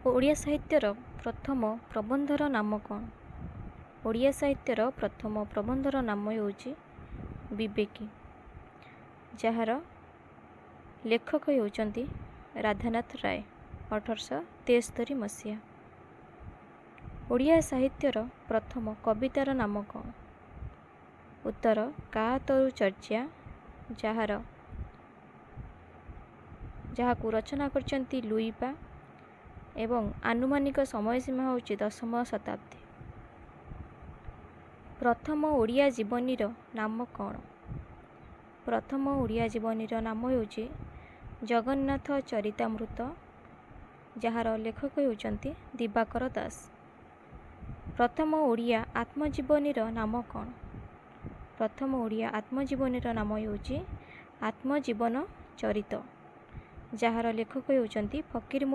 ଓଡ଼ିଆ ସାହିତ୍ୟର ପ୍ରଥମ ପ୍ରବନ୍ଧର ନାମ କ'ଣ? ଓଡ଼ିଆ ସାହିତ୍ୟର ପ୍ରଥମ ପ୍ରବନ୍ଧର ନାମ ହେଉଛି ବିବେକୀ, ଯାହାର ଲେଖକ ହେଉଛନ୍ତି ରାଧାନାଥ ରାୟ, 1873 ମସିହା। ଓଡ଼ିଆ ସାହିତ୍ୟର ପ୍ରଥମ କବିତାର ନାମ କ'ଣ? ଉତ୍ତର କା ତରୁ ଚର୍ଯ୍ୟା, ଯାହାକୁ ରଚନା କରିଛନ୍ତି ଲୁଇପା ଏବଂ ଆନୁମାନିକ ସମୟସୀମା ହେଉଛି ଦଶମ ଶତାବ୍ଦୀ। ପ୍ରଥମ ଓଡ଼ିଆ ଜୀବନୀର ନାମ କ'ଣ? ପ୍ରଥମ ଓଡ଼ିଆ ଜୀବନୀର ନାମ ହେଉଛି ଜଗନ୍ନାଥ ଚରିତାମୃତ, ଯାହାର ଲେଖକ ହେଉଛନ୍ତି ଦିବାକର ଦାସ। ପ୍ରଥମ ଓଡ଼ିଆ ଆତ୍ମଜୀବନୀର ନାମ କ'ଣ? ପ୍ରଥମ ଓଡ଼ିଆ ଆତ୍ମଜୀବନୀର ନାମ ହେଉଛି ଆତ୍ମଜୀବନ ଚରିତ, ଯାହାର ଲେଖକ ହେଉଛନ୍ତି ଫକୀରମୋହନ।